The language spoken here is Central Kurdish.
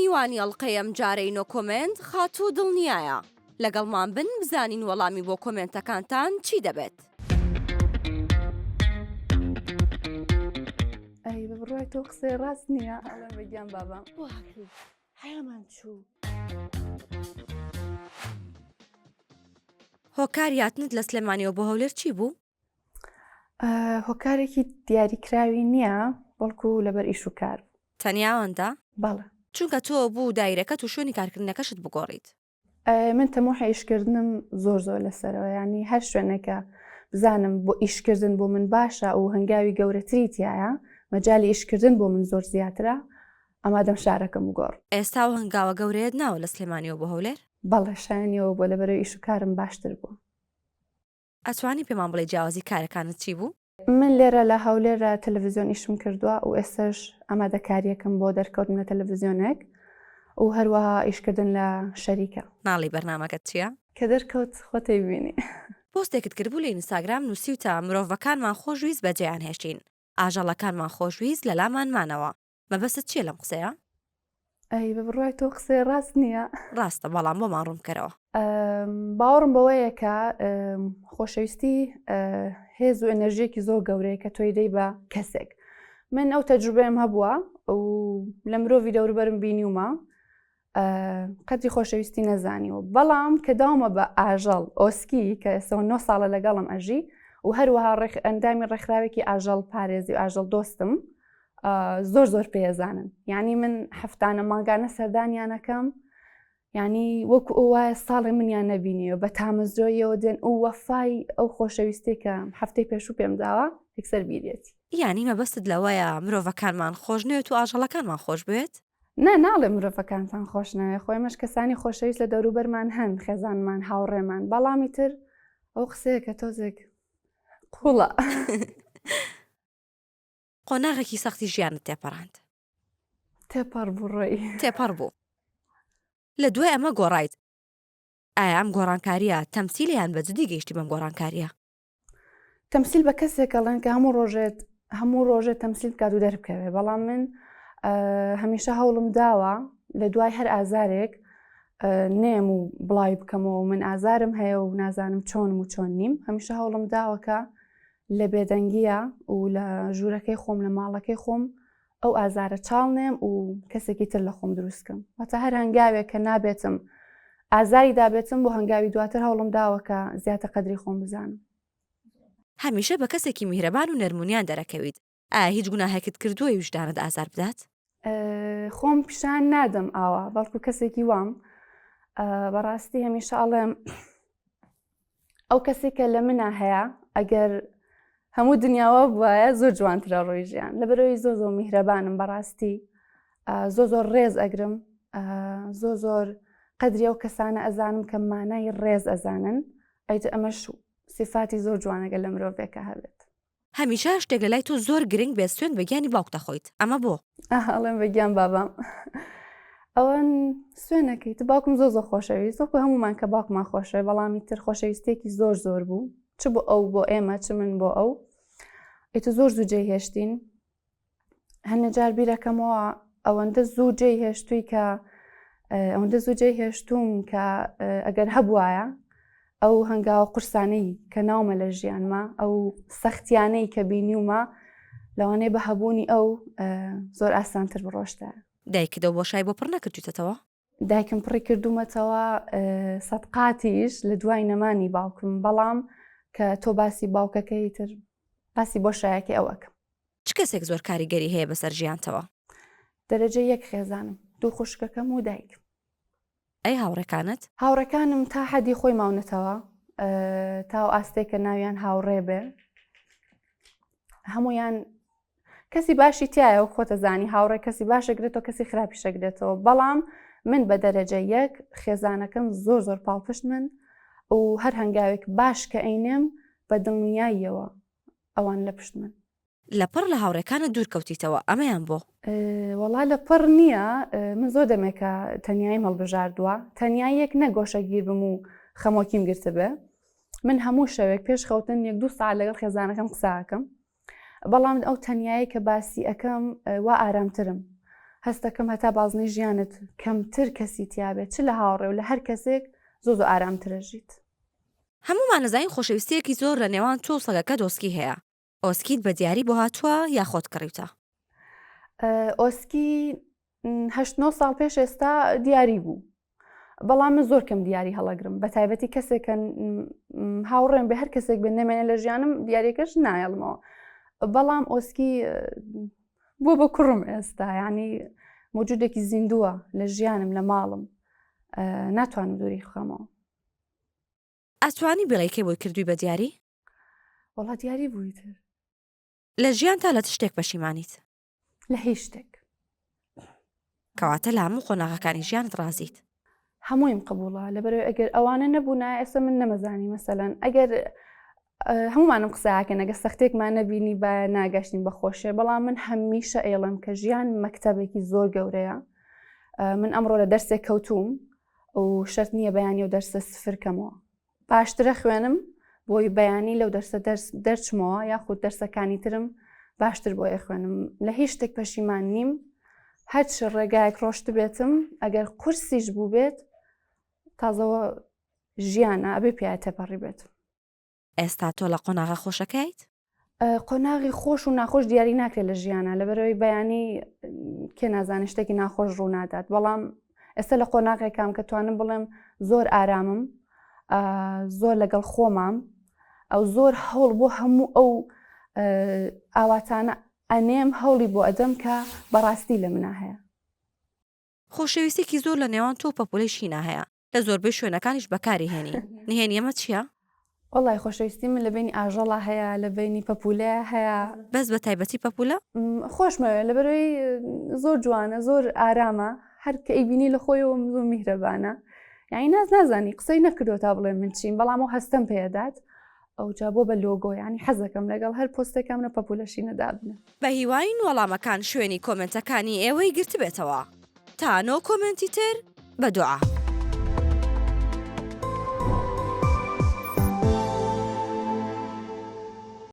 میوانی ئەڵقەی ئەمجارەی No Comment خاتوو دڵنیایە. لەگەڵمان بن بزانین وەڵامی بۆ کۆمێنتەکانتان چی دەبێت. ئەی بە بڕوای تۆ قسەی ڕاست نییە ئەڵێم بە گیان بابا حەیامان چوو. هۆکاری هاتنت لە سلێمانیەوە بۆ هەولێر چی بوو؟ هۆکارێکی دیاریکراوی نییە بەڵکو لەبەر ئیش و کار. تەنیا ئەوەندە؟ بەڵێ. چونکە تۆ بوو دایرەکەت و شوێنی کارکردنەکەشت بگۆڕیت. من تەموحی ئیشکردنم زۆر زۆر لەسەرەوە ینی هەر شوێنێکە بزانم بۆ ئیشکردن بۆ من باشە و هەنگاوی گەورەتری تایە مەجای ئیشکردن بۆ من زۆر زیاترە ئامادەم شارەکەم بگۆڕ. ئێستا ئەو هەنگاوە گەورەیەت ناوە لە سلێمانیەوە بۆ هەولێر؟ بەڵێ شایەنیەوە بووە لەبەرەوەی ئیش و کارم باشتر بووە. ئەتوانی پێمان بڵێی جیاوازی کارەکانت چی بوو؟ من لێرە لە هەولێر تەلەڤزیۆن ئیشم کردووە و ئێستاش ئامادەکارییەکەم بۆ دەرکەوتن لە تەلەڤزیۆنێک و هەروەها ئیشکردن لە شەریکە. ناڵێی بەرنامەکەت چییە؟ کە دەرکەوت خۆت ئەیبینی. پۆستێکت کردبوو لە ئینستاگرام نووسیوتە مرۆڤەکانمان خۆشویست بەجێیان هێشتین، ئاژەڵەکانمان خۆشویست لەلامان مانەوە. مەبەستت چییە لەم قسەیە؟ ئەی بە بڕوای تۆ قسەی ڕاست نییە؟ ڕاستە بەڵام بۆمان ڕوون بکەرەوە. باوەڕم بەوەیە کە خۆشەویستی هێز و ئەنەرژیەکی زۆر گەورەیە کە تۆی دەی بە کەسێک. من ئەو تەجروبەیەم هەبووە و لە مرۆڤی دەوروبەرم بینیومە قەدری خۆشەویستی نەزانیوە بەڵام کە داومە بە ئاژەڵ ئۆسکی کە ئێستا نۆ ساڵە لەگەڵم ئەژی و هەروەها ئەندامی ڕێکخراوێکی ئاژەڵ پارێزی و ئاژەڵ دۆستم زۆر زۆر پێزانن یعنی من هەفتانە مانگانە سەردانیانەکەم یعنی وەکو ئەو وایە ساڵێ منیان نەبینیەوە بە تامەزرۆیەوە دێن و وەفای ئەو خۆشەویستی کە هەفتەی پێشوو پێم داوە یەکسەر بیرێتی. یانی مەبەستت لەوەیە مرۆڤەکانمان خۆش نەوێت و ئاژەڵەکانمان خۆش بوێت؟ نا ناڵێم مرۆڤەکانتان خۆش ناوێ خۆ ئێمەش کەسانی خۆشەویست لە دەوروبەرمان هەن خێزانمان هاوڕێمان بەڵامی تر ئەو قسەیە کە تۆزێک قوڵە. قۆناغێکی سەختی ژیانت تێپەڕاند. تێپەڕ بوو ڕۆی. تێپەڕ بوو. لە دوای ئەمە گۆڕایت. ئایا ئەم گۆڕانکارییە تەمسیلە یان بە جدی گەیشتی بەم گۆڕانکارییە؟ تەمسیل بە کەسێک ئەڵێن کە هەموو ڕۆژێت هەموو ڕۆژێ تەمسیل بکات و دەربکەوێ بەڵام من هەمیشە هەوڵم داوە لە دوای هەر ئازارێک نێم و بڵاوی بکەمەوە من ئازارم هەیە و نازانم چۆنم و چۆن نیم هەمیشە هەوڵم داوە کە لە بێدەنگیە و لە ژوورەکەی خۆم لە ماڵەکەی خۆم ئەو ئازارە چاڵنێم و کەسێکی تر لە خۆم دروستکەم واتە هەر هەنگاوێک کە نابێتم ئازاری دابێتم بۆ هەنگاوی دواتر هەوڵم داوە کە زیاتر قەدری خۆم بزانم. هەمیشە بە کەسێکی میهرەبان و نەرمونیان دەرەکەویت، ئایا هیچ گوناهێکت کردووە ویژدانت ئازار بدات؟ خۆم پیشان نادەم ئاوا بەڵکو کەسێکی وام بەڕاستی هەمیشە ئەڵێم ئەو کەسێک کە لە منا هەیە ئەگەر هەموو دنیاوە بواە زۆر جوانترە ڕۆی ژیان لەبەرەوەی زۆر زۆر میهرەبانم بەڕاستی زۆر زۆر ڕێز ئەگرم زۆر زۆر قەدری ئەو کەسانە ئەزانم کە مانای ڕێز ئەزانن ئەیت ئەمەش سیفاتی زۆر جوانەگە لە مرۆڤێکە هەبێت. هەمیشە شتێک لەلای تۆ زۆر گرنگ بێت سوێند بە گیانی باوکت دەخۆیت ئەمە بۆ؟ ئەڵێم بە گیان بابام ئەوە سوێنەکەی تو باوکم زۆر زۆر خۆشەویست وەکو هەمومان کە باوکمان خۆشەوێ بەڵامی تر خۆشەویستێکی زۆر زۆر بوو چ بۆ ئەو بۆ ئێمە چ من بۆ ئەو ئیتر زۆر زوو جێی هێشتین هەنێ جار بیرەکەمەوە ئەوەندە زوو جێی هێشتووی کە ئەوەندە زوو جێی هێشتوم کە ئەگەر هەبواە ئەو هەنگاوە قورسانەی کە ناومە لە ژیانما ئەو سەختیانەی کە بینیومە لەوانەیە بە هەبوونی ئەو زۆر ئاسانتر بڕۆشتە. دایکت ئەو بۆشای بۆ پڕ نەکردویتەتەوە؟ دایکم پڕی کردوومەتەوە سەدقاتیش لە دوای نەمانی باوکم بەڵام کە تۆ باسی باوکەکەی تر باسی بۆشایەکەی ئەو ئەکەم. چ کەسێک زۆر کاریگەری هەیە بەسەر ژیانتەوە؟ دەرەجە یەک خێزانم، دوو خوشکەکەم و دایکم. ئەی هاوڕێکانت؟ هاوڕێکانم تا حەدی خۆی ماونەتەوە تا ئەو ئاستەی کە ناویان هاوڕێ بێ هەمویان کەسی باشی تایە و خۆتە زانی هاوڕێ کەسی باشە گرێتەوە کەسی خراپی شەگرێتەوە بەڵام من بە دەرەجە یەک خێزانەکەم زۆر زۆر پاڵپشت من و هەر هەنگاوێک باش کە ئەینێم بە دڵنیاییەوە ئەوان لە پشت من. لە پڕ لە هاوڕێکانت دوور کەوتیتەوە ئەمەیان بۆ؟ وەڵا لە پڕ نییە من زۆر دەمێکە تەنیاییم هەڵبژاردووە تەنیاییەک نە گۆشەگیر بم و خەمۆکیم گرتبێ من هەموو شەوێک پێش خەوتن یەک دوو ساعت لەگەڵ خێزانەکەم قسە ئەکەم بەڵام ئەو تەنیایی کە باسی ئەەکەم وا ئارامترم. هەستەکەم هەتا بازنەی ژیانت کەمتر کەسی تیابێت چ لە هاوڕێ و لە هەر کەسێک زۆ زۆ ئارامترە ژیت. هەموومان ئەزانین خۆشەویستییەکی زۆر لە نێوان تۆ و سەگەکەت ئۆسکی هەیە، ئۆسکیت بە دیاری بۆ هاتووە یا خۆت کڕیوتە؟ ئۆسکی هەشت نۆ ساڵ پێش ئێستا دیاری بوو بەڵام من زۆر کەم دیاری هەڵەگرم بە تایبەتی کەسێک کە هاوڕێم بێ هەر کەسێک بێ نەمێنێ لە ژیانم دیارەکەش نایەڵمەوە بەڵام ئۆسکی بووە بە کوڕم ئێستا ینی موجودێکی زیندووە لە ژیانم لە ماڵم ناتوانم دووری بخەمەوە. ئەتوانی بڵێی کێ بۆی کردووی بە دیاری؟ وەڵا دیاری بووی تر. لە ژیانتا لە چ شتێک پەشیمانیت؟ لە هیچ شتێک. کەواتە لە هەموو قۆناغەکانی ژیانت ڕازیت؟ هەموویم قبوڵە لەبەرئەوەی ئەگەر ئەوانە نەبوونایە ئێستا من نەمەزانی مەسەلەن ئەگەر هەمومانم قساکەن ئەگە سەختێکمان نەبینی با ناگەشتین بە خۆشێ بەڵام من هەمیشە ئێڵم کە ژیان مەکتەبێکی زۆر گەورەیە من ئەمڕۆ لە دەرسێک کەوتوم و شەرت نییە بەیانی و دەرسە سفر کەمەوە باشترە خوێنم بۆی بەیانی لەو دەرسە دەرس دەرچمەوە یاخود دەرسەکانی ترم باشتر بۆ ئەخوێنم لە هیچ شتێک پەشیمان نیم هەرچ ڕێگایەک ڕۆشتبێتم ئەگەر قورسیش بووبێت تازەوە ژیانە ئەبێ پیا تێپەڕی بێت. ئێستا تۆ لە قۆناغە خۆشەکەیت؟ قۆناغی خۆش و ناخۆش دیاری ناکرێت لە ژیانە لەبەرەوەی بەیانی کێ نازانێت شتێکی ناخۆش ڕوونادات بەڵام ئێستا لە قۆناغێکام کە توانم بڵێم زۆر ئارامم زۆر لەگەڵ خۆمام ئەو زۆر هەوڵ بۆ هەموو ئەو ئاواتانە ئەنێم هەوڵی بۆ ئەدەم کە بەڕاستی لە منا هەیە. خۆشەویستیەکی زۆر لە نێوان تۆ و پەپولەی شینا هەیە لە زۆربەی شوێنەکانیش بەکاری هێنی نهێنی ئەمە چیە؟ وەڵای خۆشەویستی من لە بەینی ئاژەڵا هەیە لە بەینی پەپولەیا هەیە. بەس بە تایبەتی پەپولە؟ خۆشمەوێ لەبەرئەوەی زۆر جوانە زۆر ئارامە هەر کە ئەیبینی لە خۆیەوە زۆر میهرەبانە یانی ناز نازانی قسەی نەکردووە تا بڵێ من چیم بەڵام ئەو هەستەم پێدات ئەوجا بۆ بە لۆگۆ یانی حەزەکەم لەگەڵ هەر پۆستێکم نە پەپولەشینە دابنێم. بەهیواین وەڵامەکان شوێنی کۆمێنتەکانی ئێوەی گرتبێتەوە. تا نۆ کۆمێنتی تر بە دوعا.